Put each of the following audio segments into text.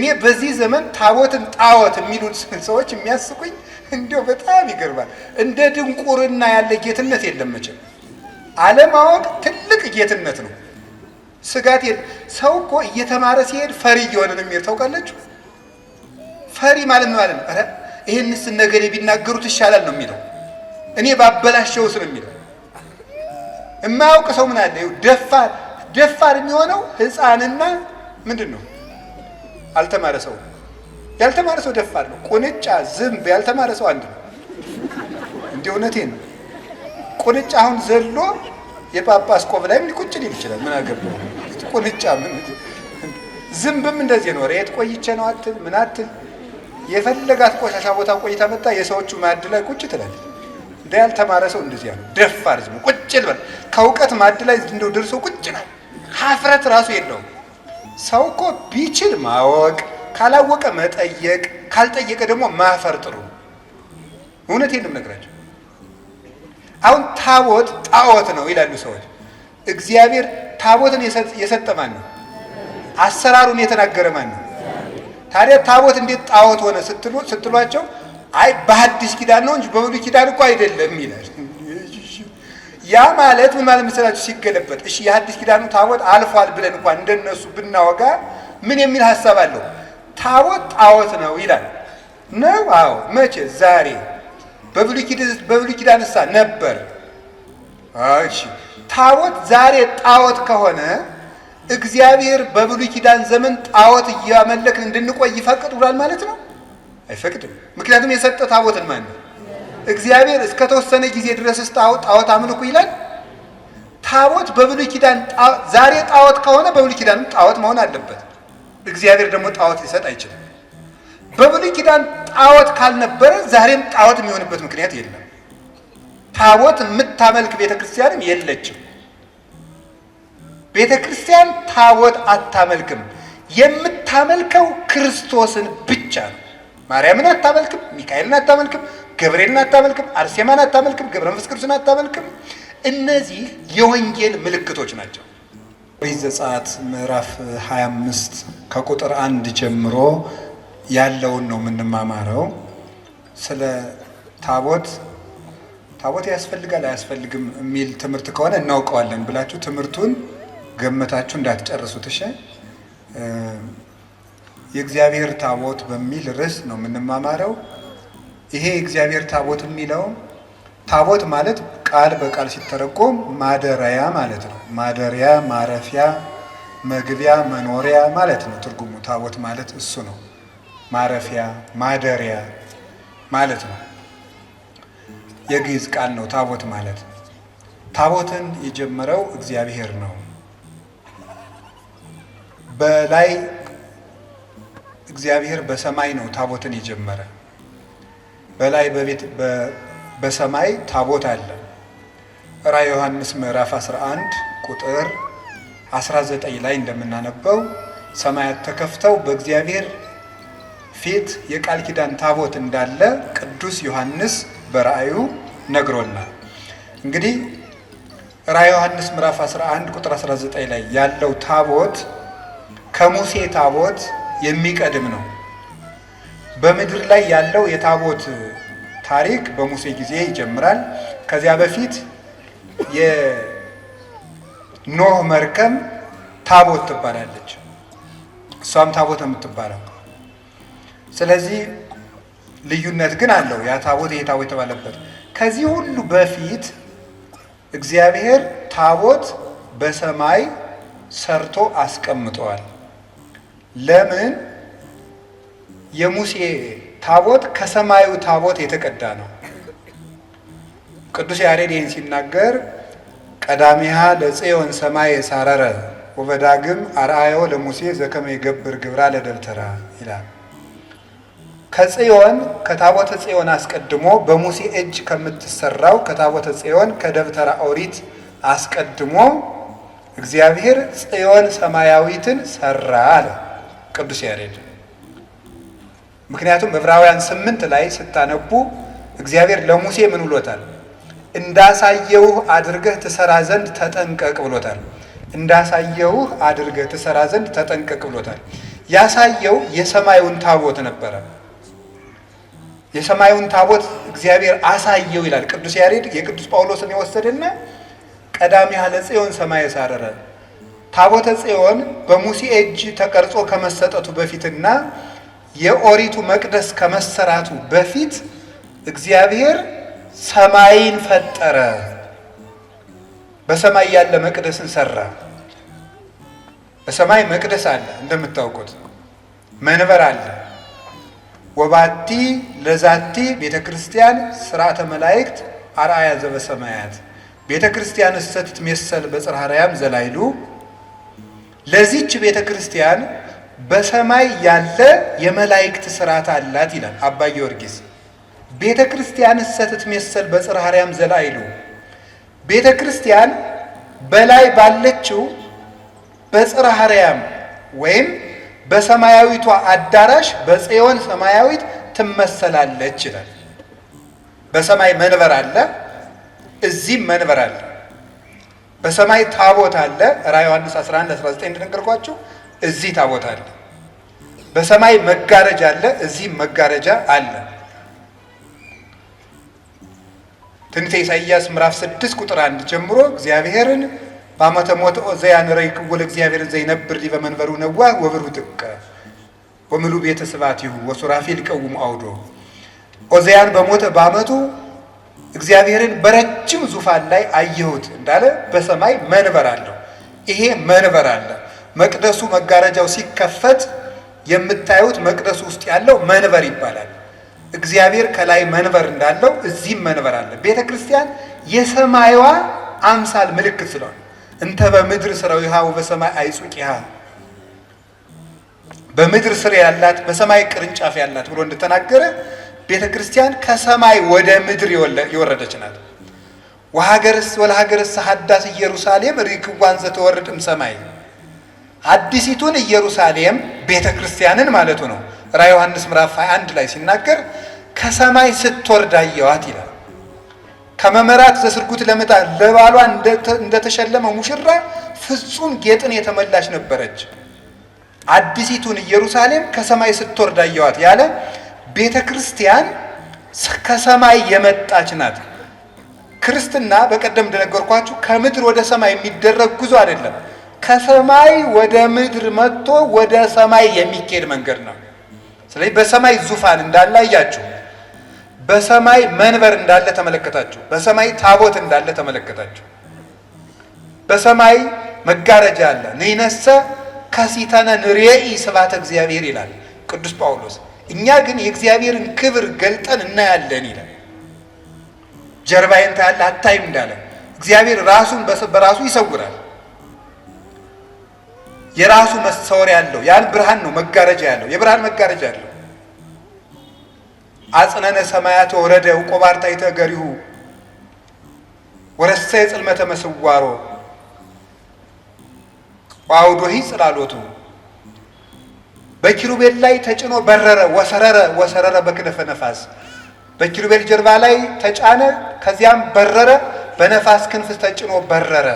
እኔ በዚህ ዘመን ታቦትን ጣዖት የሚሉት ሰዎች የሚያስቁኝ እንዲያው በጣም ይገርማል። እንደ ድንቁርና ያለ ጌትነት የለም መቼም። አለማወቅ ትልቅ ጌትነት ነው። ስጋት ሰው እኮ እየተማረ ሲሄድ ፈሪ እየሆነ ነው የሚሄድ። ታውቃላችሁ? ፈሪ ማለት ነው ማለት ነው። ኧረ ይሄንስ ነገሬ ቢናገሩት ይሻላል ነው የሚለው። እኔ ባበላሸውስ ነው የሚለው። የማያውቅ ሰው ምን አለ? ደፋር ደፋር የሚሆነው ሕፃንና ምንድን ነው አልተማረ ሰው። ያልተማረ ሰው ደፋር ነው። ቁንጫ፣ ዝንብ ያልተማረ ሰው አንድ ነው። እንደ እውነቴን ነው። ቁንጫ አሁን ዘሎ የጳጳስ ቆብ ላይም ቁጭ ሊል ይችላል። ምን አገባው ቁንጫ? ምን ዝንብም እንደዚህ ነው። የት ቆይቼ ነው አትል ምን አትል። የፈለጋት ቆሻሻ ቦታ ቆይታ መጣ የሰዎቹ ማዕድ ላይ ቁጭ ትላለች። እንደ ያልተማረ ሰው እንደዚያ ነው። ደፋር ዝም ቁጭ ልበል። ከእውቀት ማዕድ ላይ እንደው ደርሶ ቁጭ ይላል። ሀፍረት ራሱ የለውም። ሰው እኮ ቢችል ማወቅ፣ ካላወቀ መጠየቅ፣ ካልጠየቀ ደግሞ ማፈር ጥሩ ነው። እውነቴን ነው የምነግራቸው። አሁን ታቦት ጣዖት ነው ይላሉ ሰዎች። እግዚአብሔር ታቦትን የሰጠ ማን ነው? አሰራሩን የተናገረ ማን ነው? ታዲያ ታቦት እንዴት ጣዖት ሆነ ስትሏቸው አይ በሐዲስ ኪዳን ነው እንጂ በብሉይ ኪዳን እኮ አይደለም ይላል። ያ ማለት ምን ማለት መሰላችሁ? ሲገለበጥ እሺ የሐዲስ ኪዳኑ ታቦት አልፏል ብለን እንኳን እንደነሱ ብናወጋ ምን የሚል ሀሳብ አለው? ታቦት ጣዖት ነው ይላል ነው? አዎ። መቼ? ዛሬ። በብሉይ ኪዳንሳ ነበር። እሺ ታቦት ዛሬ ጣዖት ከሆነ እግዚአብሔር በብሉይ ኪዳን ዘመን ጣዖት እያመለክን እንድንቆይ ይፈቅድ ብሏል ማለት ነው? አይፈቅድም። ምክንያቱም የሰጠ ታቦትን ማን ነው? እግዚአብሔር እስከ ተወሰነ ጊዜ ድረስ ጣዖት አምልኩ ይላል። ታቦት በብሉይ ኪዳን ዛሬ ጣዖት ከሆነ በብሉይ ኪዳን ጣዖት መሆን አለበት። እግዚአብሔር ደግሞ ጣዖት ሊሰጥ አይችልም። በብሉይ ኪዳን ጣዖት ካልነበረ ዛሬም ጣዖት የሚሆንበት ምክንያት የለም። ታቦት የምታመልክ ቤተ ክርስቲያንም የለችም። ቤተ ክርስቲያን ታቦት አታመልክም። የምታመልከው ክርስቶስን ብቻ ነው። ማርያምን አታመልክም፣ ሚካኤልን አታመልክም፣ ገብርኤልን አታመልክም፣ አርሴማን አታመልክም፣ ገብረ መንፈስ ቅዱስን አታመልክም። እነዚህ የወንጌል ምልክቶች ናቸው። ኦሪት ዘጸአት ምዕራፍ 25 ከቁጥር 1 ጀምሮ ያለውን ነው የምንማማረው። ስለ ታቦት ታቦት ያስፈልጋል አያስፈልግም የሚል ትምህርት ከሆነ እናውቀዋለን ብላችሁ ትምህርቱን ገመታችሁ እንዳትጨርሱት። እሺ፣ የእግዚአብሔር ታቦት በሚል ርዕስ ነው የምንማማረው። ይሄ የእግዚአብሔር ታቦት የሚለው ታቦት ማለት ቃል በቃል ሲተረጎም ማደሪያ ማለት ነው። ማደሪያ፣ ማረፊያ፣ መግቢያ፣ መኖሪያ ማለት ነው ትርጉሙ። ታቦት ማለት እሱ ነው። ማረፊያ፣ ማደሪያ ማለት ነው። የግዕዝ ቃል ነው ታቦት ማለት። ታቦትን የጀመረው እግዚአብሔር ነው። በላይ እግዚአብሔር በሰማይ ነው ታቦትን የጀመረ። በላይ በቤት በሰማይ ታቦት አለ። ራዕየ ዮሐንስ ምዕራፍ 11 ቁጥር 19 ላይ እንደምናነበው ሰማያት ተከፍተው በእግዚአብሔር ፊት የቃል ኪዳን ታቦት እንዳለ ቅዱስ ዮሐንስ በራእዩ ነግሮናል። እንግዲህ ራዕየ ዮሐንስ ምዕራፍ 11 ቁጥር 19 ላይ ያለው ታቦት ከሙሴ ታቦት የሚቀድም ነው። በምድር ላይ ያለው የታቦት ታሪክ በሙሴ ጊዜ ይጀምራል። ከዚያ በፊት የኖህ መርከብ ታቦት ትባላለች። እሷም ታቦት ነው የምትባለው። ስለዚህ ልዩነት ግን አለው። ያ ታቦት ይሄ ታቦት የተባለበት ከዚህ ሁሉ በፊት እግዚአብሔር ታቦት በሰማይ ሰርቶ አስቀምጠዋል። ለምን? የሙሴ ታቦት ከሰማዩ ታቦት የተቀዳ ነው። ቅዱስ ያሬድ ይህን ሲናገር ቀዳሚሃ ለጽዮን ሰማይ ሳረረ ወበዳግም አርአዮ ለሙሴ ዘከመ ይገብር ግብራ ለደብተራ ይላል። ከጽዮን ከታቦተ ጽዮን አስቀድሞ በሙሴ እጅ ከምትሰራው ከታቦተ ጽዮን ከደብተራ ኦሪት አስቀድሞ እግዚአብሔር ጽዮን ሰማያዊትን ሰራ አለ ቅዱስ ያሬድ። ምክንያቱም ዕብራውያን 8 ላይ ስታነቡ እግዚአብሔር ለሙሴ ምን ብሎታል? እንዳሳየውህ አድርገህ ትሰራ ዘንድ ተጠንቀቅ ብሎታል። እንዳሳየውህ አድርገህ ትሰራ ዘንድ ተጠንቀቅ ብሎታል። ያሳየው የሰማዩን ታቦት ነበረ። የሰማዩን ታቦት እግዚአብሔር አሳየው ይላል ቅዱስ ያሬድ። የቅዱስ ጳውሎስን የወሰደና ቀዳሚሃ ለጽዮን ሰማየ ሳረረ፣ ታቦተ ጽዮን በሙሴ እጅ ተቀርጾ ከመሰጠቱ በፊትና የኦሪቱ መቅደስ ከመሰራቱ በፊት እግዚአብሔር ሰማይን ፈጠረ። በሰማይ ያለ መቅደስን ሰራ። በሰማይ መቅደስ አለ፣ እንደምታውቁት መንበር አለ። ወባቲ ለዛቲ ቤተ ክርስቲያን ስርዓተ መላእክት አርአያ ዘበሰማያት ቤተ ክርስቲያን እሰ ትትሜሰል በጽርሐ አርያም ዘላይሉ። ለዚች ቤተ ክርስቲያን በሰማይ ያለ የመላእክት ስርዓት አላት ይላል አባ ጊዮርጊስ። ቤተ ክርስቲያን እሰ ትትሜሰል በጽርሐ አርያም ዘላይሉ፣ ቤተ ክርስቲያን በላይ ባለችው በጽርሐ አርያም ወይም በሰማያዊቷ አዳራሽ በጽዮን ሰማያዊት ትመሰላለች ይላል። በሰማይ መንበር አለ፣ እዚህም መንበር አለ። በሰማይ ታቦት አለ። ራዕየ ዮሐንስ 11 19 እንደነገርኳችሁ እዚህ ታቦት አለ። በሰማይ መጋረጃ አለ፣ እዚህም መጋረጃ አለ። ትንቢተ ኢሳይያስ ምዕራፍ 6 ቁጥር 1 ጀምሮ እግዚአብሔርን በዓመተ ሞተ ዖዝያን ርኢክዎ ለእግዚአብሔር ዘይነብር ዲበ መንበሩ ነዋህ ወብሩህ ጥቀ ወምሉእ ቤተ ስብሐቲሁ ወሱራፌል ይቀውሙ አውዶ። ዖዝያን በሞተ በዓመቱ እግዚአብሔርን በረጅም ዙፋን ላይ አየሁት እንዳለ በሰማይ መንበር አለው። ይሄ መንበር አለ። መቅደሱ መጋረጃው ሲከፈት የምታዩት መቅደሱ ውስጥ ያለው መንበር ይባላል። እግዚአብሔር ከላይ መንበር እንዳለው እዚህም መንበር አለ። ቤተ ክርስቲያን የሰማይዋ አምሳል ምልክት ስለሆነ እንተ በምድር ስራዊሃ ወበሰማይ አይጹቂሃ፣ በምድር ስር ያላት በሰማይ ቅርንጫፍ ያላት ብሎ እንደተናገረ ቤተ ክርስቲያን ከሰማይ ወደ ምድር የወረደች ናት። ወሀገርስ ወለሀገርስ ሀዳስ ኢየሩሳሌም ርክዋን ዘተወርድ እምሰማይ፣ አዲሲቱን ኢየሩሳሌም ቤተ ክርስቲያንን ማለቱ ነው። ራዕየ ዮሐንስ ምዕራፍ 21 ላይ ሲናገር ከሰማይ ስትወርድ አየኋት ይላል። ከመመራት ዘስርጉት ለምጣ ለባሏ እንደተሸለመ ሙሽራ ፍጹም ጌጥን የተመላች ነበረች። አዲሲቱን ኢየሩሳሌም ከሰማይ ስትወርድ አየኋት ያለ ቤተ ክርስቲያን ከሰማይ የመጣች ናት። ክርስትና በቀደም እንደነገርኳችሁ ከምድር ወደ ሰማይ የሚደረግ ጉዞ አይደለም። ከሰማይ ወደ ምድር መጥቶ ወደ ሰማይ የሚኬድ መንገድ ነው። ስለዚህ በሰማይ ዙፋን እንዳለ አያችሁ። በሰማይ መንበር እንዳለ ተመለከታችሁ። በሰማይ ታቦት እንዳለ ተመለከታችሁ። በሰማይ መጋረጃ አለ። ንይነሰ ከሲተነ ንሬኢ ስብሐተ እግዚአብሔር ይላል ቅዱስ ጳውሎስ። እኛ ግን የእግዚአብሔርን ክብር ገልጠን እናያለን ይላል። ጀርባዬን ታያለህ አታይም እንዳለ እግዚአብሔር ራሱን በራሱ ይሰውራል። የራሱ መሰወሪያ ያለው ያን ብርሃን ነው መጋረጃ ያለው የብርሃን መጋረጃ ያለው። አጽነነ ሰማያት ወረደ ውቆባርታይተ ገሪሁ ወረሰየ ጽልመተ መስዋሮ ወአውዶሂ ጽላሎቱ፣ በኪሩቤል ላይ ተጭኖ በረረ። ወሰረረ ወሰረረ በክነፈ ነፋስ፣ በኪሩቤል ጀርባ ላይ ተጫነ፣ ከዚያም በረረ። በነፋስ ክንፍ ተጭኖ በረረ።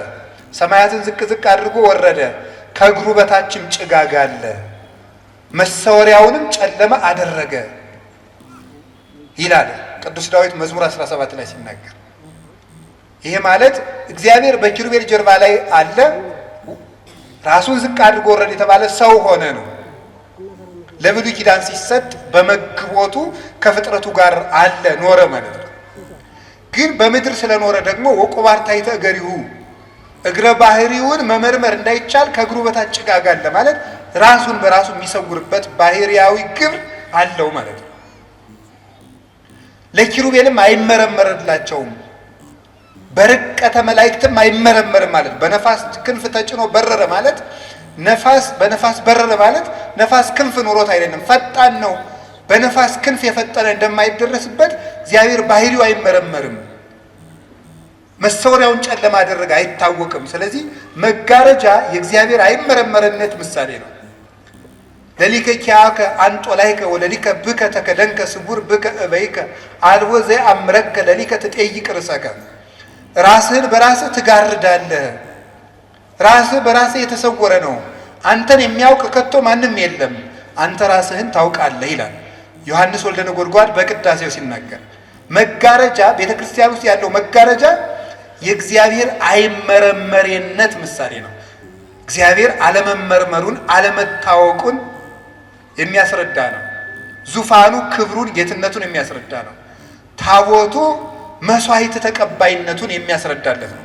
ሰማያትን ዝቅ ዝቅ አድርጎ ወረደ። ከእግሩ በታችም ጭጋግ አለ። መሰወሪያውንም ጨለማ አደረገ ይላል ቅዱስ ዳዊት መዝሙር 17 ላይ ሲናገር። ይሄ ማለት እግዚአብሔር በኪሩቤል ጀርባ ላይ አለ፣ ራሱን ዝቅ አድርጎ ወረደ የተባለ ሰው ሆነ ነው። ለብሉይ ኪዳን ሲሰጥ በመግቦቱ ከፍጥረቱ ጋር አለ ኖረ ማለት ነው። ግን በምድር ስለኖረ ደግሞ ወቆባርታይተ እገሪሁ፣ እግረ ባህሪውን መመርመር እንዳይቻል ከእግሩ በታች ጭጋግ አለ ማለት ራሱን በራሱ የሚሰውርበት ባህሪያዊ ግብር አለው ማለት ነው። ለኪሩቤልም አይመረመርላቸውም፣ በርቀተ መላእክትም አይመረመርም ማለት በነፋስ ክንፍ ተጭኖ በረረ ማለት ነፋስ በነፋስ በረረ ማለት ነፋስ ክንፍ ኖሮት አይደለም፣ ፈጣን ነው። በነፋስ ክንፍ የፈጠነ እንደማይደረስበት እግዚአብሔር ባህሪው አይመረመርም። መሰወሪያውን ጨለማ አደረገ፣ አይታወቅም። ስለዚህ መጋረጃ የእግዚአብሔር አይመረመርነት ምሳሌ ነው። ለሊከ ኪያከ አንጦላይከ ወለሊከ ብከ ተከደንከ ስቡር ብከ እበይከ አልቦ ዘየአምረከ ለሊከ ትጠይቅ ርእሰከ። ራስህን በራስህ ትጋርዳለህ። ራስህ በራስህ የተሰወረ ነው። አንተን የሚያውቅ ከቶ ማንም የለም። አንተ ራስህን ታውቃለህ ይላል ዮሐንስ ወልደ ነጎድጓድ በቅዳሴው ሲናገር። መጋረጃ ቤተ ክርስቲያን ውስጥ ያለው መጋረጃ የእግዚአብሔር አይመረመሬነት ምሳሌ ነው። እግዚአብሔር አለመመርመሩን አለመታወቁን የሚያስረዳ ነው። ዙፋኑ ክብሩን ጌትነቱን የሚያስረዳ ነው። ታቦቱ መስዋዕት ተቀባይነቱን የሚያስረዳለት ነው።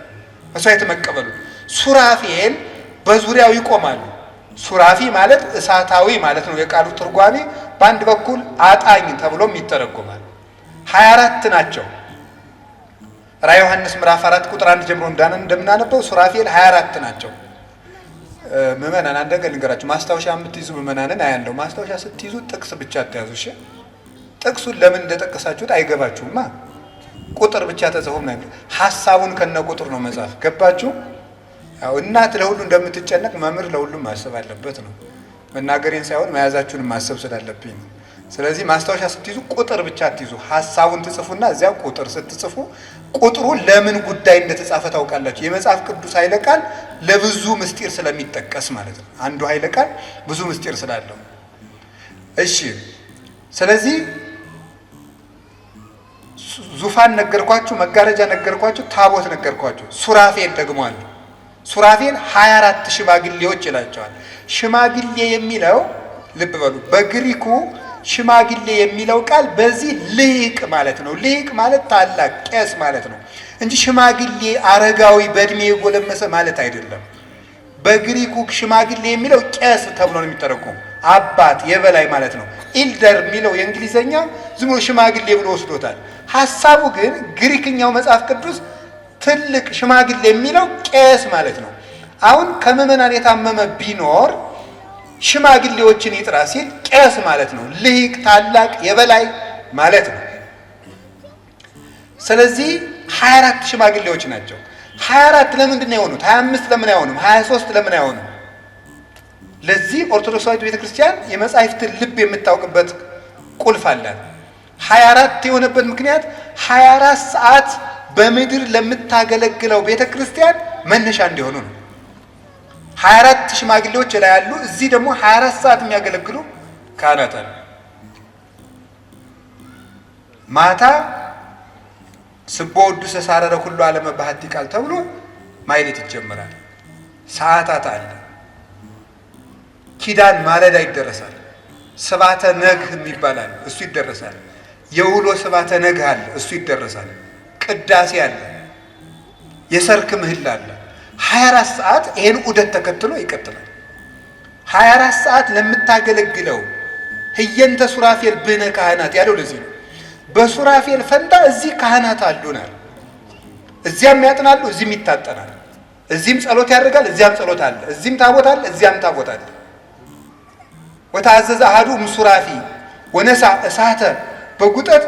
መስዋዕት መቀበሉ። ሱራፌል በዙሪያው ይቆማሉ። ሱራፊ ማለት እሳታዊ ማለት ነው የቃሉ ትርጓሜ። በአንድ በኩል አጣኝ ተብሎም ይተረጎማል። 24 ናቸው። ራዕየ ዮሐንስ ምዕራፍ 4 ቁጥር 1 ጀምሮ እንደምናነበው ሱራፌል 24 ናቸው። ምዕመናን አንድ ነገር ልንገራችሁ። ማስታወሻ የምትይዙ ምዕመናንን አያለው። ማስታወሻ ስትይዙ ጥቅስ ብቻ አትያዙ። እሺ፣ ጥቅሱን ለምን እንደጠቀሳችሁት አይገባችሁማ። ቁጥር ብቻ ተጽፎ ምናምን ሐሳቡን ከነ ቁጥር ነው መጻፍ። ገባችሁ? ያው እናት ለሁሉ እንደምትጨነቅ መምህር ለሁሉም ማሰብ አለበት ነው። መናገሬን ሳይሆን መያዛችሁን ማሰብ ስላለብኝ ነው። ስለዚህ ማስታወሻ ስትይዙ ቁጥር ብቻ አትይዙ። ሐሳቡን ትጽፉና እዚያ ቁጥር ስትጽፉ ቁጥሩ ለምን ጉዳይ እንደተጻፈ ታውቃላችሁ። የመጽሐፍ ቅዱስ ኃይለ ቃል ለብዙ ምስጢር ስለሚጠቀስ ማለት ነው። አንዱ ኃይለ ቃል ብዙ ምስጢር ስላለው። እሺ፣ ስለዚህ ዙፋን ነገርኳችሁ፣ መጋረጃ ነገርኳችሁ፣ ታቦት ነገርኳችሁ። ሱራፌል ደግሞ አለ። ሱራፌል 24 ሽማግሌዎች ይላቸዋል። ሽማግሌ የሚለው ልብ በሉ፣ በግሪኩ ሽማግሌ የሚለው ቃል በዚህ ልሂቅ ማለት ነው። ልሂቅ ማለት ታላቅ ቄስ ማለት ነው እንጂ ሽማግሌ አረጋዊ በእድሜ የጎለመሰ ማለት አይደለም። በግሪኩ ሽማግሌ የሚለው ቄስ ተብሎ ነው የሚተረጎም፣ አባት የበላይ ማለት ነው። Elder የሚለው የእንግሊዘኛ ዝም ብሎ ሽማግሌ ብሎ ወስዶታል። ሐሳቡ ግን ግሪክኛው መጽሐፍ ቅዱስ ትልቅ ሽማግሌ የሚለው ቄስ ማለት ነው። አሁን ከምዕመናን የታመመ ቢኖር ሽማግሌዎችን ይጥራ ሲል ቄስ ማለት ነው። ልሂቅ፣ ታላቅ፣ የበላይ ማለት ነው። ስለዚህ 24 ሽማግሌዎች ናቸው። 24 ለምንድን ነው የሆኑት? 25 ለምን አይሆኑም? 23 ለምን አይሆኑም? ለዚህ ኦርቶዶክሳዊት ቤተክርስቲያን የመጻሕፍትን ልብ የምታውቅበት ቁልፍ አላት። 24 የሆነበት ምክንያት 24 ሰዓት በምድር ለምታገለግለው ቤተክርስቲያን መነሻ እንዲሆኑ ነው። 24 ሽማግሌዎች ላይ ያሉ፣ እዚህ ደግሞ 24 ሰዓት የሚያገለግሉ ካህናት አሉ። ማታ ስቦ ወዱሰ ሳረረ ሁሉ ዓለመ ባህቲ ቃል ተብሎ ማይሌት ይጀምራል። ሰዓታት አለ። ኪዳን ማለዳ ይደረሳል። ስባተ ነግህ የሚባል አለ፣ እሱ ይደረሳል። የውሎ ስባተ ነግህ አለ፣ እሱ ይደረሳል። ቅዳሴ አለ፣ የሰርክ ምህላ አለ። 24 ሰዓት ይሄን ዑደት ተከትሎ ይቀጥላል። 24 ሰዓት ለምታገለግለው ህየንተ ሱራፌል ብነ ካህናት ያለው ለዚህ ነው። በሱራፌል ፈንታ እዚህ ካህናት አሉናል። እዚያም ያጥናሉ፣ እዚህም ይታጠናል። እዚህም ጸሎት ያደርጋል፣ እዚያም ጸሎት አለ። እዚህም ታቦት አለ፣ እዚያም ታቦት አለ። ወታዘዘ አሐዱ እምሱራፊ ወነሳ እሳተ በጉጠት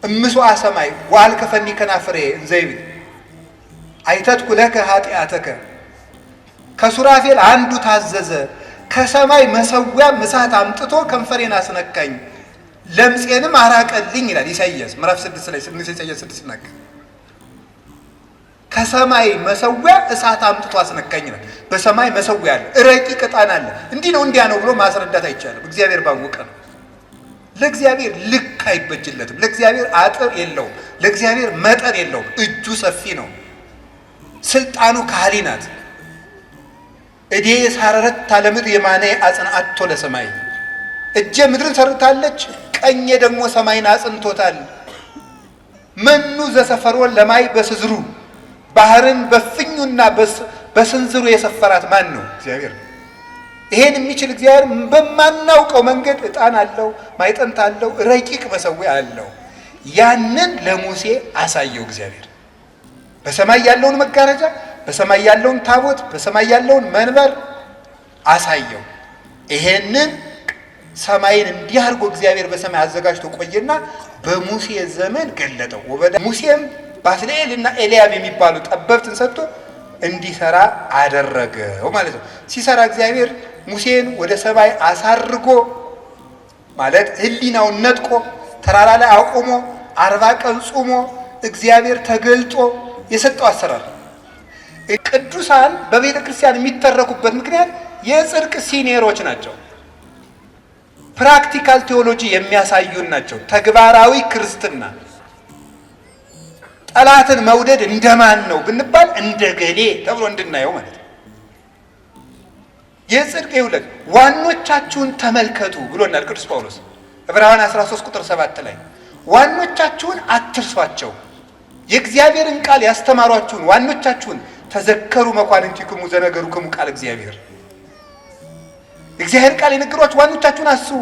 እምስዋ ሰማይ ወአልከፈኒ ከናፍሬ እንዘይብል አይተትኩ ለከ ኃጢአተከ። ከሱራፌል አንዱ ታዘዘ፣ ከሰማይ መሰዊያ እሳት አምጥቶ ከንፈሬን አስነካኝ ለምጼንም አራቀልኝ ይላል ኢሳይያስ ምዕራፍ 6 ላይ ኢሳይያስ 6 ሲናገር ከሰማይ መሰዊያ እሳት አምጥቶ አስነካኝ ይላል። በሰማይ መሰዊያ አለ፣ ረቂቅ ዕጣን አለ። እንዲህ ነው እንዲያ ነው ብሎ ማስረዳት አይቻልም። እግዚአብሔር ባወቀ ነው። ለእግዚአብሔር ልክ አይበጅለትም። ለእግዚአብሔር አጥር የለውም። ለእግዚአብሔር መጠን የለውም። እጁ ሰፊ ነው። ስልጣኑ ካህሊ ናት። እዴ ሳረረት ለምድር የማነ አጽንአቶ ለሰማይ፣ እጄ ምድርን ሰርታለች፣ ቀኜ ደግሞ ሰማይን አጽንቶታል። መኑ ዘሰፈሮን ለማይ በስዝሩ፣ ባህርን በፍኙና በስንዝሩ የሰፈራት ማን ነው? እግዚአብሔር ነው። ይሄን የሚችል እግዚአብሔር በማናውቀው መንገድ ዕጣን አለው፣ ማዕጠንት አለው፣ ረቂቅ መሰዊያ አለው። ያንን ለሙሴ አሳየው እግዚአብሔር። በሰማይ ያለውን መጋረጃ፣ በሰማይ ያለውን ታቦት፣ በሰማይ ያለውን መንበር አሳየው። ይሄንን ሰማይን እንዲህ አድርጎ እግዚአብሔር በሰማይ አዘጋጅቶ ቆየና በሙሴ ዘመን ገለጠው። ሙሴም ባስልኤል እና ኤልያብ የሚባሉ ጠበብትን ሰጥቶ እንዲሰራ አደረገው ማለት ነው። ሲሰራ እግዚአብሔር ሙሴን ወደ ሰማይ አሳርጎ ማለት ሕሊናውን ነጥቆ ተራራ ላይ አቆሞ 40 ቀን ጾሞ እግዚአብሔር ተገልጦ የሰጠው አሰራር። ቅዱሳን በቤተ ክርስቲያን የሚተረኩበት ምክንያት የጽድቅ senior ኦች ናቸው። Practical theology የሚያሳዩን ናቸው። ተግባራዊ ክርስትና። ጠላትን መውደድ እንደማን ነው ብንባል እንደ ገሌ ተብሎ እንድናየው ማለት ነው። የጽድቅ ይውለድ ዋኖቻችሁን ተመልከቱ ብሎናል ቅዱስ ጳውሎስ ዕብራውያን 13 ቁጥር 7 ላይ ዋኖቻችሁን አትርሷቸው፣ የእግዚአብሔርን ቃል ያስተማሯችሁን ዋኖቻችሁን ተዘከሩ መኳንንቲክሙ ዘነገሩክሙ ቃል እግዚአብሔር። እግዚአብሔር ቃል የነገሯችሁ ዋኖቻችሁን አስቡ፣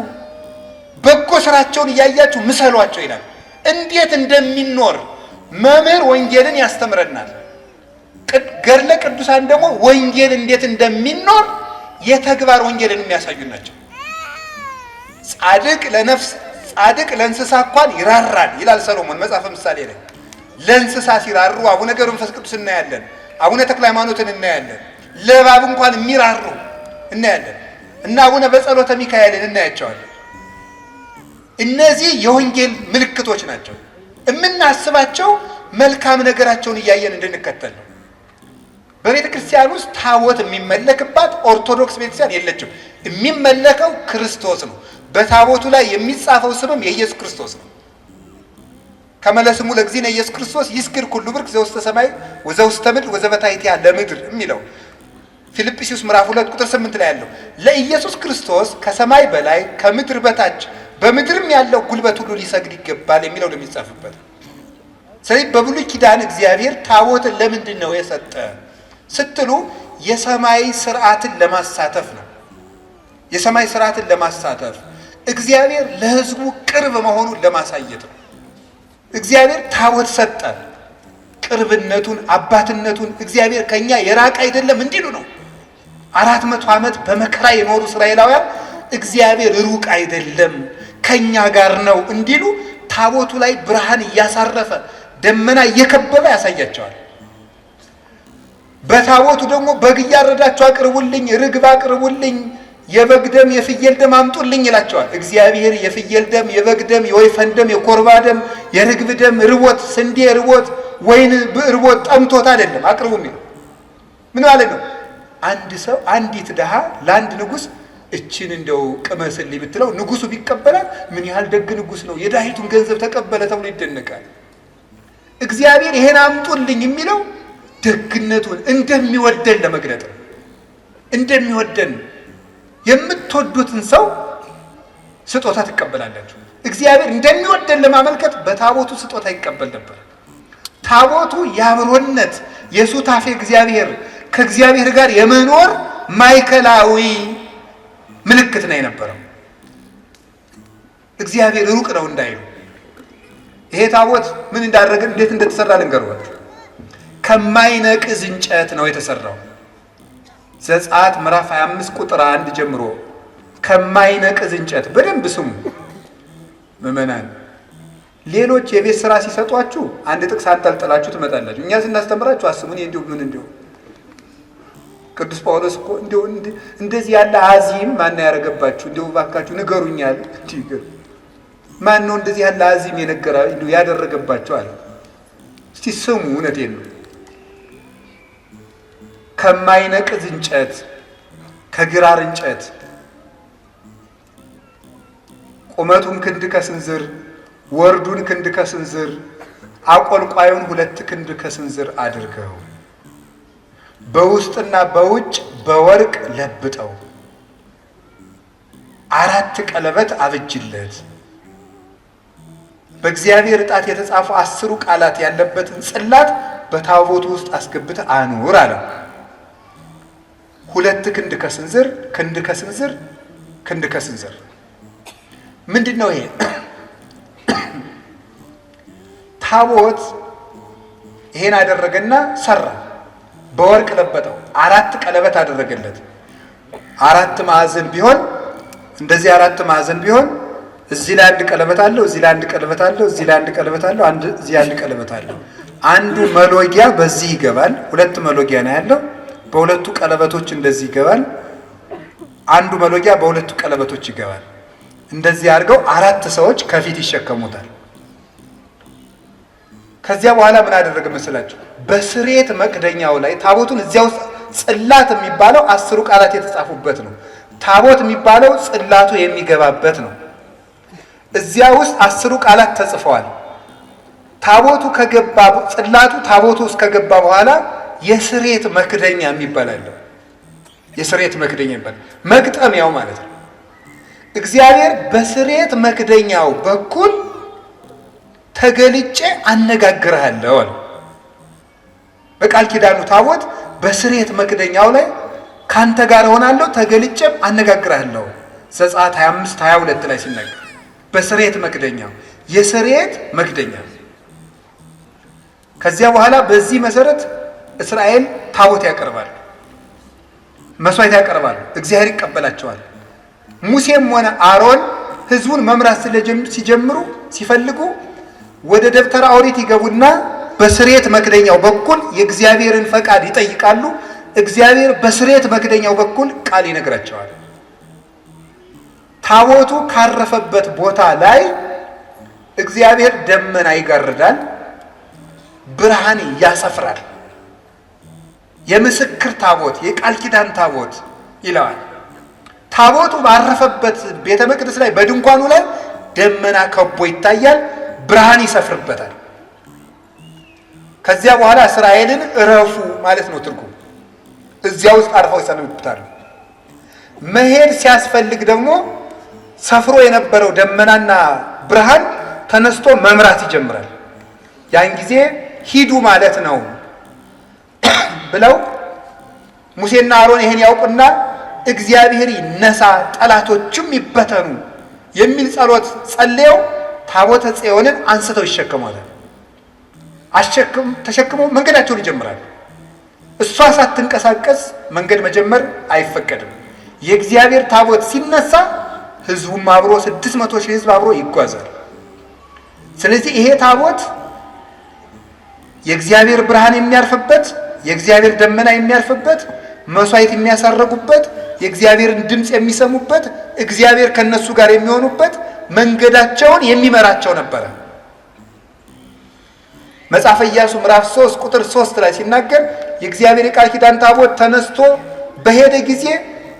በጎ ስራቸውን እያያችሁ ምሰሏቸው ይላል። እንዴት እንደሚኖር መምህር ወንጌልን ያስተምረናል። ገድለ ቅዱሳን ደግሞ ወንጌል እንዴት እንደሚኖር የተግባር ወንጌልን የሚያሳዩ ናቸው። ጻድቅ ለነፍስ ጻድቅ ለእንስሳ እንኳን ይራራል ይላል ሰሎሞን መጽሐፈ ምሳሌ ላይ። ለእንስሳ ሲራሩ አቡነ ገብረ መንፈስ ቅዱስ እናያለን። አቡነ ተክለ ሃይማኖትን እናያለን። ለእባብ እንኳን የሚራሩ እናያለን። እና አቡነ በጸሎተ ሚካኤልን እናያቸዋለን። እነዚህ የወንጌል ምልክቶች ናቸው። የምናስባቸው መልካም ነገራቸውን እያየን እንድንከተል ነው። በቤተ ክርስቲያን ውስጥ ታቦት የሚመለክባት ኦርቶዶክስ ቤተክርስቲያን የለችም። የሚመለከው ክርስቶስ ነው። በታቦቱ ላይ የሚጻፈው ስምም የኢየሱስ ክርስቶስ ነው። ከመለስሙ ለእግዚእነ ኢየሱስ ክርስቶስ ይስግድ ኩሉ ብርክ ዘውስተ ሰማይ ወዘውስተ ምድር ወዘበታሕቲሃ ለምድር የሚለው ፊልጵስዩስ ምዕራፍ 2 ቁጥር 8 ላይ ያለው ለኢየሱስ ክርስቶስ ከሰማይ በላይ ከምድር በታች በምድርም ያለው ጉልበት ሁሉ ሊሰግድ ይገባል የሚለው ነው የሚጻፍበት። ስለዚህ በብሉይ ኪዳን እግዚአብሔር ታቦትን ለምንድን ነው የሰጠ ስትሉ የሰማይ ስርዓትን ለማሳተፍ ነው። የሰማይ ስርዓትን ለማሳተፍ እግዚአብሔር ለሕዝቡ ቅርብ መሆኑን ለማሳየት ነው። እግዚአብሔር ታቦት ሰጠ። ቅርብነቱን፣ አባትነቱን እግዚአብሔር ከኛ የራቀ አይደለም እንዲሉ ነው። 400 ዓመት በመከራ የኖሩ እስራኤላውያን እግዚአብሔር ሩቅ አይደለም ከኛ ጋር ነው እንዲሉ ታቦቱ ላይ ብርሃን እያሳረፈ ደመና እየከበበ ያሳያቸዋል። በታቦቱ ደግሞ በግ እያረዳችሁ አቅርቡልኝ፣ ርግብ አቅርቡልኝ፣ የበግ ደም የፍየል ደም አምጡልኝ ይላቸዋል። እግዚአብሔር የፍየል ደም፣ የበግ ደም፣ የወይፈን ደም፣ የኮርባ ደም፣ የርግብ ደም ርቦት፣ ስንዴ ርቦት፣ ወይን ርቦት ጠምቶት አይደለም አቅርቡ የሚለው። ምን ማለት ነው? አንድ ሰው አንዲት ድሃ ለአንድ ንጉስ እችን እንደው ቅመስልኝ ብትለው ንጉሱ ቢቀበላት ምን ያህል ደግ ንጉስ ነው፣ የዳሂቱን ገንዘብ ተቀበለ ተብሎ ይደነቃል። እግዚአብሔር ይሄን አምጡልኝ የሚለው ደግነቱን እንደሚወደን ለመግለጥ ነው። እንደሚወደን የምትወዱትን ሰው ስጦታ ትቀበላላችሁ። እግዚአብሔር እንደሚወደን ለማመልከት በታቦቱ ስጦታ ይቀበል ነበር። ታቦቱ የአብሮነት የሱታፌ እግዚአብሔር ከእግዚአብሔር ጋር የመኖር ማዕከላዊ ምልክት ነው የነበረው። እግዚአብሔር ሩቅ ነው እንዳይሉ ይሄ ታቦት ምን እንዳደረገ እንዴት እንደተሰራ ልንገርዋችሁ። ከማይነቅዝ እንጨት ነው የተሰራው። ዘጸአት ምዕራፍ 25 ቁጥር 1 ጀምሮ ከማይነቅዝ እንጨት። በደንብ ስሙ ምዕመናን። ሌሎች የቤት ስራ ሲሰጧችሁ አንድ ጥቅስ አንጠልጥላችሁ ትመጣላችሁ። እኛ ስናስተምራችሁ አስቡን። እንዲሁ ምን እንዲሁ ቅዱስ ጳውሎስ እኮ እንዲሁ እንደዚህ ያለ አዚም ማን ያደረገባችሁ? እንዲሁ እባካችሁ ንገሩኛል። ማን ነው እንደዚህ ያለ አዚም የነገራ እንዲሁ ያደረገባችሁ አለ። እስቲ ስሙ፣ እውነቴን ነው። ከማይነቅዝ እንጨት ከግራር እንጨት ቁመቱን ክንድ ከስንዝር ወርዱን ክንድ ከስንዝር አቆልቋዩን 2 ክንድ ከስንዝር አድርገው በውስጥና በውጭ በወርቅ ለብጠው 4 ቀለበት አብጅለት በእግዚአብሔር ጣት የተጻፉ 10 ቃላት ያለበትን ጽላት በታቦቱ ውስጥ አስገብተህ አኑር አለው። 2 ክንድ ከስንዝር ክንድ ከስንዝር ክንድ ከስንዝር ምንድነው ይሄ? ታቦት ይሄን አደረገና ሰራ። በወርቅ ለበጠው። 4 ቀለበት አደረገለት። 4 ማዕዘን ቢሆን እንደዚህ 4 ማዕዘን ቢሆን እዚህ ላይ አንድ ቀለበት አለው፣ እዚህ ላይ አንድ ቀለበት አለው፣ እዚህ ላይ አንድ ቀለበት አለው፣ አንድ እዚህ አንድ ቀለበት አለው። አንዱ መሎጊያ በዚህ ይገባል። 2 መሎጊያ ነው ያለው። በሁለቱ ቀለበቶች እንደዚህ ይገባል። አንዱ መሎጊያ በሁለቱ ቀለበቶች ይገባል። እንደዚህ አድርገው 4 ሰዎች ከፊት ይሸከሙታል። ከዚያ በኋላ ምን አደረገ መሰላችሁ? በስርየት መክደኛው ላይ ታቦቱን እዚያ ውስጥ ጽላት የሚባለው 10 ቃላት የተጻፉበት ነው። ታቦት የሚባለው ጽላቱ የሚገባበት ነው። እዚያ ውስጥ 10 ቃላት ተጽፈዋል። ታቦቱ ከገባ ጽላቱ ታቦቱ ውስጥ ከገባ በኋላ የስርየት መክደኛ የሚባል አለ። የስርየት መክደኛ የሚባል መግጠሚያው ማለት ነው። እግዚአብሔር በስርየት መክደኛው በኩል ተገልጬ አነጋግርሃለሁ አለ። በቃል ኪዳኑ ታቦት በስርየት መክደኛው ላይ ካንተ ጋር ሆናለሁ ተገልጬም አነጋግርሃለሁ። ዘጸአት 25:22 ላይ ሲናገር በስርየት መክደኛው የስርየት መክደኛ። ከዚያ በኋላ በዚህ መሰረት እስራኤል ታቦት ያቀርባል፣ መስዋዕት ያቀርባል፣ እግዚአብሔር ይቀበላቸዋል። ሙሴም ሆነ አሮን ህዝቡን መምራት ሲጀምሩ ሲፈልጉ ወደ ደብተራ ኦሪት ይገቡና በስርየት መክደኛው በኩል የእግዚአብሔርን ፈቃድ ይጠይቃሉ። እግዚአብሔር በስርየት መክደኛው በኩል ቃል ይነግራቸዋል። ታቦቱ ካረፈበት ቦታ ላይ እግዚአብሔር ደመና ይጋርዳል፣ ብርሃን ያሰፍራል። የምስክር ታቦት የቃል ኪዳን ታቦት ይለዋል። ታቦቱ ባረፈበት ቤተ መቅደስ ላይ በድንኳኑ ላይ ደመና ከቦ ይታያል፣ ብርሃን ይሰፍርበታል። ከዚያ በኋላ እስራኤልን እረፉ ማለት ነው ትርጉም። እዚያ ውስጥ አርፈው ይሰነብታሉ። መሄድ ሲያስፈልግ ደግሞ ሰፍሮ የነበረው ደመናና ብርሃን ተነስቶ መምራት ይጀምራል። ያን ጊዜ ሂዱ ማለት ነው ብለው ሙሴና አሮን ይሄን ያውቁና እግዚአብሔር ይነሳ ጠላቶችም ይበተኑ የሚል ጸሎት ጸልየው ታቦተ ጽዮንን አንስተው ይሸከሟታል። ተሸክመው መንገዳቸውን ይጀምራሉ። እሷ ሳትንቀሳቀስ መንገድ መጀመር አይፈቀድም። የእግዚአብሔር ታቦት ሲነሳ ህዝቡም አብሮ 600 ሺህ ህዝብ አብሮ ይጓዛል። ስለዚህ ይሄ ታቦት የእግዚአብሔር ብርሃን የሚያርፍበት፣ የእግዚአብሔር ደመና የሚያርፍበት፣ መስዋዕት የሚያሳርጉበት፣ የእግዚአብሔርን ድምጽ የሚሰሙበት፣ እግዚአብሔር ከነሱ ጋር የሚሆኑበት፣ መንገዳቸውን የሚመራቸው ነበረ። መጽሐፈ ኢያሱ ምዕራፍ 3 ቁጥር 3 ላይ ሲናገር የእግዚአብሔር የቃል ኪዳን ታቦት ተነስቶ በሄደ ጊዜ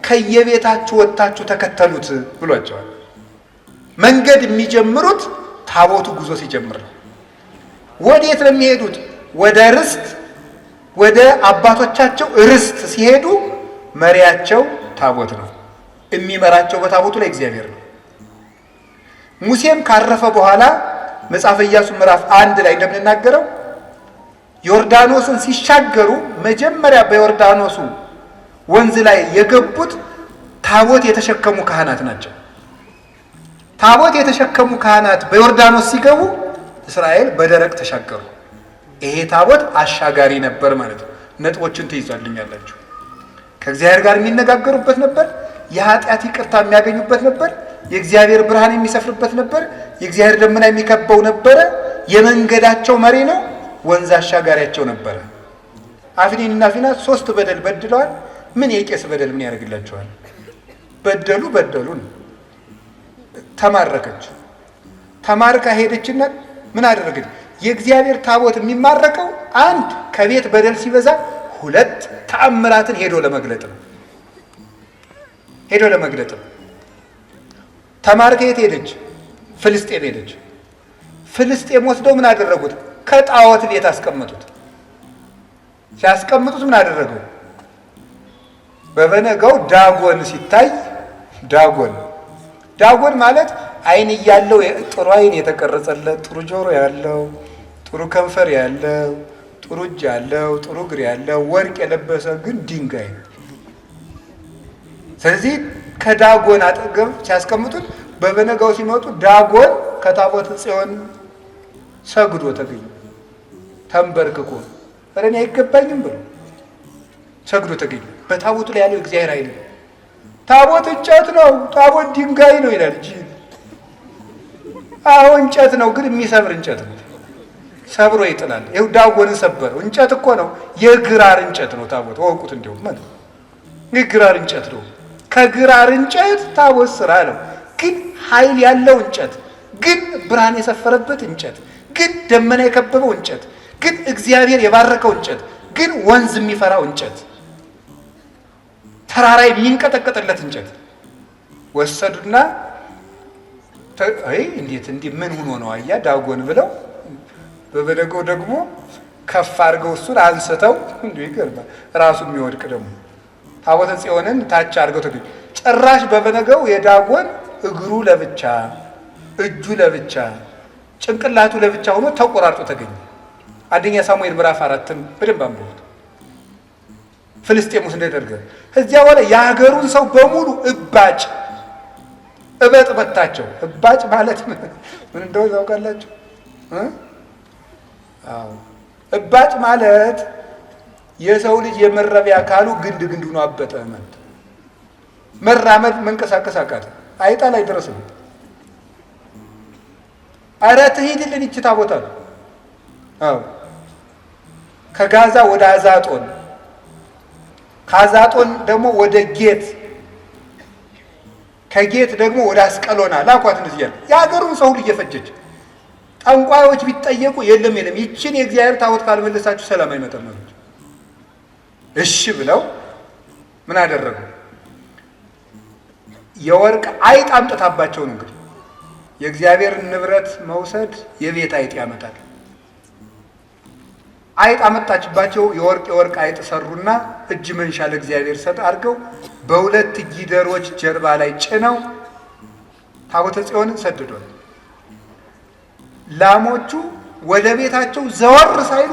ከየቤታችሁ ወጥታችሁ ተከተሉት ብሏቸዋል። መንገድ የሚጀምሩት ታቦቱ ጉዞ ሲጀምር ነው። ወዴት ነው የሚሄዱት? ወደ ርስት፣ ወደ አባቶቻቸው ርስት ሲሄዱ መሪያቸው ታቦት ነው። የሚመራቸው በታቦቱ ላይ እግዚአብሔር ነው። ሙሴም ካረፈ በኋላ መጽሐፈ ኢያሱ ምዕራፍ 1 ላይ እንደምንናገረው ዮርዳኖስን ሲሻገሩ መጀመሪያ በዮርዳኖሱ ወንዝ ላይ የገቡት ታቦት የተሸከሙ ካህናት ናቸው። ታቦት የተሸከሙ ካህናት በዮርዳኖስ ሲገቡ እስራኤል በደረቅ ተሻገሩ። ይሄ ታቦት አሻጋሪ ነበር ማለት ነው። ነጥቦችን ትይዛልኛላችሁ። ከእግዚአብሔር ጋር የሚነጋገሩበት ነበር። የኃጢአት ይቅርታ የሚያገኙበት ነበር። የእግዚአብሔር ብርሃን የሚሰፍርበት ነበር። የእግዚአብሔር ደመና የሚከበው ነበር። የመንገዳቸው መሪ ነው። ወንዝ አሻጋሪያቸው ነበር። አፍኒንና ፊንሐስ 3 በደል በድለዋል። ምን የቄስ በደል ምን ያደርግላቸዋል? በደሉ በደሉ ነው። ተማረከች። ተማርካ ሄደችና ምን አደረገች? የእግዚአብሔር ታቦት የሚማረከው አንድ ከቤት በደል ሲበዛ፣ ሁለት ተአምራትን ሄዶ ለመግለጥ ነው። ሄዶ ለመግለጥ ነው። ተማርካ የት ሄደች? ፍልስጤም ሄደች። ፍልስጤም ወስደው ምን አደረጉት? ከጣዖት ቤት አስቀመጡት። ሲያስቀምጡት ምን አደረገው? በበነጋው ዳጎን ሲታይ ዳጎን ዳጎን ማለት አይን እያለው ጥሩ አይን የተቀረጸለት፣ ጥሩ ጆሮ ያለው፣ ጥሩ ከንፈር ያለው፣ ጥሩ እጅ ያለው፣ ጥሩ እግር ያለው፣ ወርቅ የለበሰ ግን ድንጋይ ነው። ስለዚህ ከዳጎን አጠገብ ሲያስቀምጡት በበነጋው ሲመጡ ዳጎን ከታቦተ ጽዮን ሰግዶ ተገኘ። ተንበርክኮ ኧረ እኔ አይገባኝም ብሎ ሰግዶ ተገኘ። በታቦቱ ላይ ያለው እግዚአብሔር ኃይል ነው። ታቦት እንጨት ነው፣ ታቦት ድንጋይ ነው ይላል እንጂ አዎ እንጨት ነው፣ ግን የሚሰብር እንጨት ነው። ሰብሮ ይጥላል። ይኸው ዳጎንን ሰበረው። እንጨት እኮ ነው፣ የግራር እንጨት ነው ታቦት። ወቁት እንደውም ማለት የግራር እንጨት ነው። ከግራር እንጨት ታቦት ስራ ነው። ግን ኃይል ያለው እንጨት፣ ግን ብርሃን የሰፈረበት እንጨት፣ ግን ደመና የከበበው እንጨት፣ ግን እግዚአብሔር የባረከው እንጨት፣ ግን ወንዝ የሚፈራው እንጨት፣ ተራራ የሚንቀጠቀጥለት እንጨት ወሰዱና አይ እንዴት እንዲህ ምን ሆኖ ነው አያ ዳጎን ብለው በበደገው ደግሞ ከፍ አድርገው እሱን አንስተው እንዲሁ ይገርማል። ራሱ የሚወድቅ ደግሞ ታቦተ ጽዮንን ታች አድርገው ተገኙ። ጭራሽ በበነገው የዳጎን እግሩ ለብቻ፣ እጁ ለብቻ፣ ጭንቅላቱ ለብቻ ሆኖ ተቆራርጦ ተገኘ። አንደኛ ሳሙኤል ምዕራፍ 4ን በደንብ አንብቡት። ፍልስጤም ውስጥ እንደደረገ እዚያ በኋላ የሀገሩን ሰው በሙሉ እባጭ እበጥ መታቸው። እባጭ ማለት ምን እንደሆነ ታውቃላችሁ? አዎ እባጭ ማለት የሰው ልጅ የመረቢያ አካሉ ግንድ ግንድ ሆኖ አበጠ ማለት፣ መራመድ መንቀሳቀስ አቃተ። አይጣል አይደረስም። ኧረ ትሂድልን ይቺ ታቦት አሉ። አዎ ከጋዛ ወደ አዛጦን፣ ከአዛጦን ደግሞ ወደ ጌት፣ ከጌት ደግሞ ወደ አስቀሎና ላኳት። እንደዚህ ያለ የሀገሩን ሰው ሁሉ እየፈጀች ጠንቋዮች ቢጠየቁ የለም የለም ይችን የእግዚአብሔር ታቦት ካልመለሳችሁ ሰላም አይመጣም አሉት። እሺ ብለው ምን አደረጉ? የወርቅ አይጥ አምጥታባቸው ነው። እንግዲህ የእግዚአብሔርን ንብረት መውሰድ የቤት አይጥ ያመጣል። አይጥ አመጣችባቸው። የወርቅ አይጥ ሰሩና እጅ መንሻ ለእግዚአብሔር ሰጥ አድርገው በሁለት ጊደሮች ጀርባ ላይ ጭነው ታቦተ ጽዮንን ሰድዷል። ላሞቹ ወደ ቤታቸው ዘወር ሳይሉ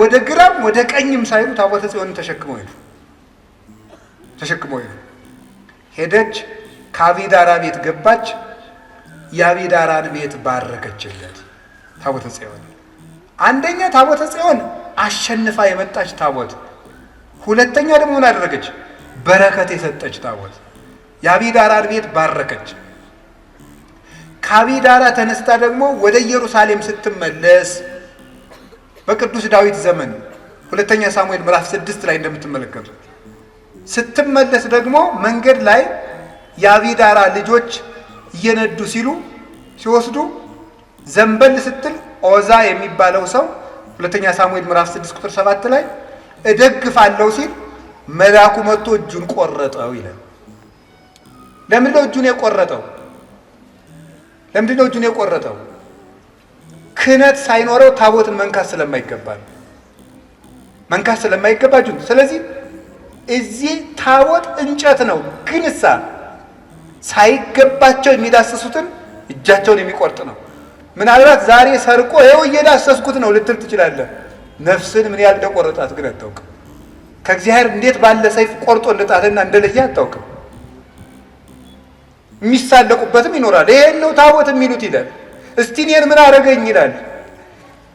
ወደ ግራም ወደ ቀኝም ሳይሉ ታቦተ ጽዮንን ተሸክመው ሄዱ። ተሸክመው ሄዱ። ሄደች፣ ከአቢዳራ ቤት ገባች። የአቢዳራን ቤት ባረከችለት ታቦተ ጽዮን። አንደኛ ታቦተ ጽዮን አሸንፋ የመጣች ታቦት፣ ሁለተኛ ደግሞ ምን አደረገች? በረከት የሰጠች ታቦት። የአቢዳራን ቤት ባረከች። ከአቢዳራ ተነስታ ደግሞ ወደ ኢየሩሳሌም ስትመለስ በቅዱስ ዳዊት ዘመን ሁለተኛ ሳሙኤል ምዕራፍ 6 ላይ እንደምትመለከቱት ስትመለስ ደግሞ መንገድ ላይ የአቢዳራ ልጆች እየነዱ ሲሉ ሲወስዱ ዘንበል ስትል ኦዛ የሚባለው ሰው ሁለተኛ ሳሙኤል ምዕራፍ 6 ቁጥር 7 ላይ እደግፋለሁ ሲል መልአኩ መጥቶ እጁን ቆረጠው ይላል። ለምንድን ነው እጁን የቆረጠው? ለምንድን ነው እጁን የቆረጠው? ክህነት ሳይኖረው ታቦትን መንካት ስለማይገባ ነው። መንካት ስለማይገባ እጁን። ስለዚህ እዚህ ታቦት እንጨት ነው፣ ግን እሳ ሳይገባቸው የሚዳስሱትን እጃቸውን የሚቆርጥ ነው። ምናልባት ዛሬ ሰርቆ ይኸው እየዳሰስኩት ነው ልትል ትችላለህ። ነፍስን ምን ያህል እንደቆረጣት ግን አታውቅም። ከእግዚአብሔር እንዴት ባለ ሰይፍ ቆርጦ እንደጣትና እንደለየ አታውቅም። የሚሳለቁበትም ይኖራል። ይሄን ነው ታቦት የሚሉት ይላል። እስቲ እኔን ምን አደረገኝ ይላል።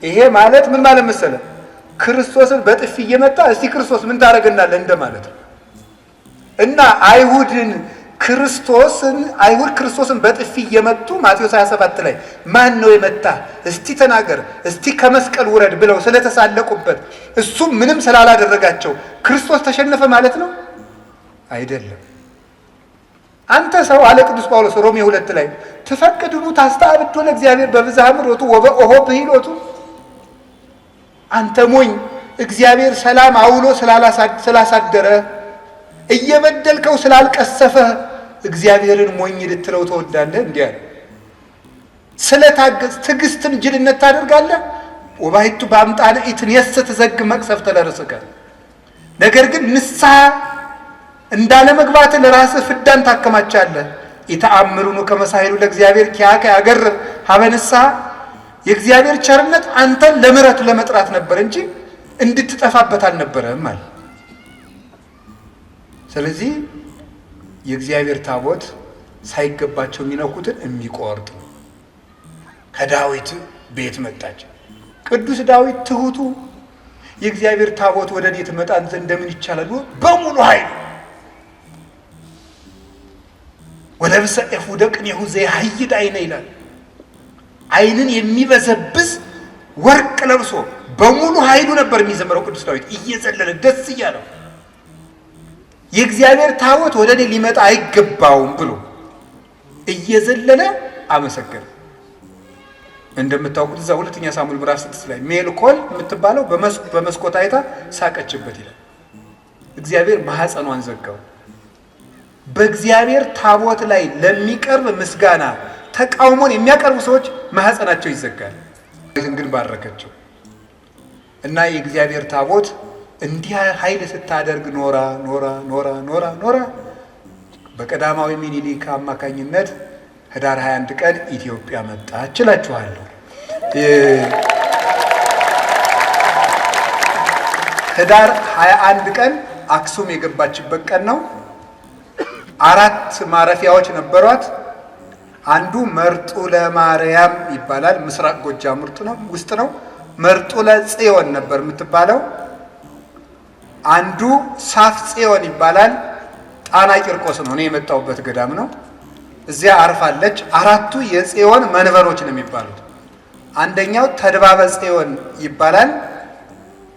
ይሄ ማለት ምን ማለት መሰለህ? ክርስቶስን በጥፊ እየመታ እስቲ ክርስቶስ ምን ታደርገናለህ እንደማለት ነው። እና አይሁድን ክርስቶስን አይሁድ ክርስቶስን በጥፊ እየመቱ ማቴዎስ 27 ላይ ማን ነው የመታ እስቲ ተናገር፣ እስቲ ከመስቀል ውረድ ብለው ስለተሳለቁበት እሱም ምንም ስላላደረጋቸው ክርስቶስ ተሸነፈ ማለት ነው አይደለም። አንተ ሰው አለ ቅዱስ ጳውሎስ ሮሜ 2 ላይ ትፈቅድኑ ታስተአብዶ ለእግዚአብሔር በብዝሃ ምሕረቱ ወበኦሆ ብሂሎቱ። አንተ ሞኝ እግዚአብሔር ሰላም አውሎ ስላሳደረ እየበደልከው ስላልቀሰፈ እግዚአብሔርን ሞኝ ልትለው ትወዳለህ? እንዲህ አለ። ስለታገስ ትዕግስትን ጅልነት ታደርጋለህ። ወባይቱ በአምጣነ ኢትንየሰ ትዘግብ መቅሰፍተ ለርእስከ። ነገር ግን ንስሐ እንዳለመግባት ለራስህ ፍዳን ታከማቻለህ። ኢተአምሩኑ ከመሳይሉ ለእግዚአብሔር ኪያከ ያገርብ ሀበ ንስሐ። የእግዚአብሔር ቸርነት አንተን ለምሕረቱ ለመጥራት ነበር እንጂ እንድትጠፋበት አልነበረም አለ። ስለዚህ የእግዚአብሔር ታቦት ሳይገባቸው የሚነኩትን የሚቆርጥ ነው። ከዳዊት ቤት መጣች። ቅዱስ ዳዊት ትሁቱ የእግዚአብሔር ታቦት ወደ እኔ ትመጣን ዘንድ እንደምን ይቻላል ብሎ በሙሉ ኃይል ወለብሰ ኤፉደ ቅኔሁ ዘያህይድ አይነ ይላል። አይንን የሚበዘብዝ ወርቅ ለብሶ በሙሉ ኃይሉ ነበር የሚዘምረው ቅዱስ ዳዊት እየዘለለ ደስ እያለው የእግዚአብሔር ታቦት ወደ እኔ ሊመጣ አይገባውም ብሎ እየዘለለ አመሰገነ። እንደምታውቁት እዛ ሁለተኛ ሳሙኤል ምዕራፍ 6 ላይ ሜልኮል የምትባለው በመስኮት አይታ ሳቀችበት ይላል። እግዚአብሔር ማህፀኗን ዘጋው። በእግዚአብሔር ታቦት ላይ ለሚቀርብ ምስጋና ተቃውሞን የሚያቀርቡ ሰዎች ማህፀናቸው ይዘጋል። ግን ባረከችው እና የእግዚአብሔር ታቦት እንዲህ ኃይል ስታደርግ ኖራ ኖራ ኖራ ኖራ ኖራ በቀዳማዊ ሚኒሊክ አማካኝነት ህዳር 21 ቀን ኢትዮጵያ መጣች እላችኋለሁ። ህዳር 21 ቀን አክሱም የገባችበት ቀን ነው። አራት ማረፊያዎች ነበሯት። አንዱ መርጡ ለማርያም ይባላል። ምስራቅ ጎጃም ውስጥ ነው። መርጡ ለጽዮን ነበር የምትባለው። አንዱ ሳፍ ጽዮን ይባላል። ጣና ቂርቆስ ነው፣ እኔ የመጣሁበት ገዳም ነው። እዚያ አርፋለች። አራቱ የጽዮን መንበሮች ነው የሚባሉት። አንደኛው ተድባበ ጽዮን ይባላል።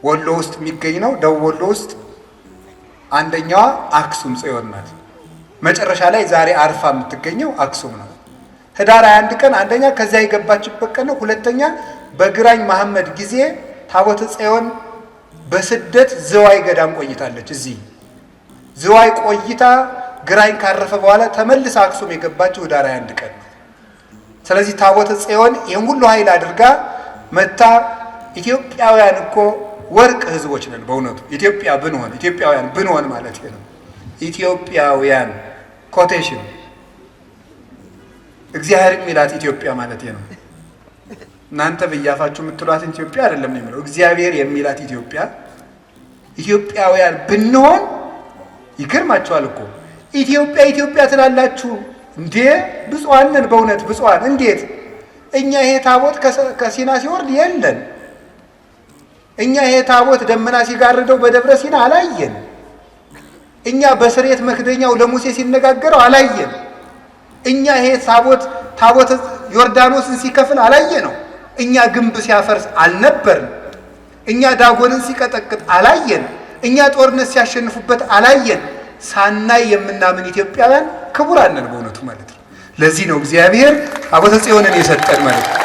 ወሎ ውስጥ የሚገኝ ነው፣ ደቡብ ወሎ ውስጥ። አንደኛዋ አክሱም ጽዮን ናት። መጨረሻ ላይ ዛሬ አርፋ የምትገኘው አክሱም ነው። ህዳር 21 ቀን አንደኛ ከዚያ የገባችበት ቀን ነው። ሁለተኛ በግራኝ መሐመድ ጊዜ ታቦተ ጽዮን በስደት ዝዋይ ገዳም ቆይታለች። እዚህ ዝዋይ ቆይታ ግራኝ ካረፈ በኋላ ተመልሳ አክሱም የገባችው ህዳር 21 ቀን ነው። ስለዚህ ታቦተ ጽዮን ይህን ሁሉ ኃይል አድርጋ መታ። ኢትዮጵያውያን እኮ ወርቅ ህዝቦች ነን። በእውነቱ ኢትዮጵያ ብንሆን ኢትዮጵያውያን ብንሆን ማለት ነው። ኢትዮጵያውያን quotation እግዚአብሔር የሚላት ኢትዮጵያ ማለት ነው። እናንተ በያፋችሁ የምትሏት ኢትዮጵያ አይደለም ነው የሚለው፣ እግዚአብሔር የሚላት ኢትዮጵያ። ኢትዮጵያውያን ብንሆን ይገርማችኋል እኮ ኢትዮጵያ ኢትዮጵያ ትላላችሁ እንዴ? ብፁዓን ነን በእውነት ብፁዓን። እንዴት እኛ ይሄ ታቦት ከሲና ሲወርድ የለን። እኛ ይሄ ታቦት ደመና ሲጋርደው በደብረ ሲና አላየን። እኛ በስሬት መክደኛው ለሙሴ ሲነጋገረው አላየን። እኛ ይሄ ታቦት ዮርዳኖስን ሲከፍል አላየ ነው። እኛ ግንብ ሲያፈርስ አልነበርን። እኛ ዳጎንን ሲቀጠቅጥ አላየን። እኛ ጦርነት ሲያሸንፉበት አላየን። ሳናይ የምናምን ኢትዮጵያውያን ክቡራን ነን በእውነቱ ማለት ነው። ለዚህ ነው እግዚአብሔር ታቦተ ጽዮንን የሰጠን ማለት ነው።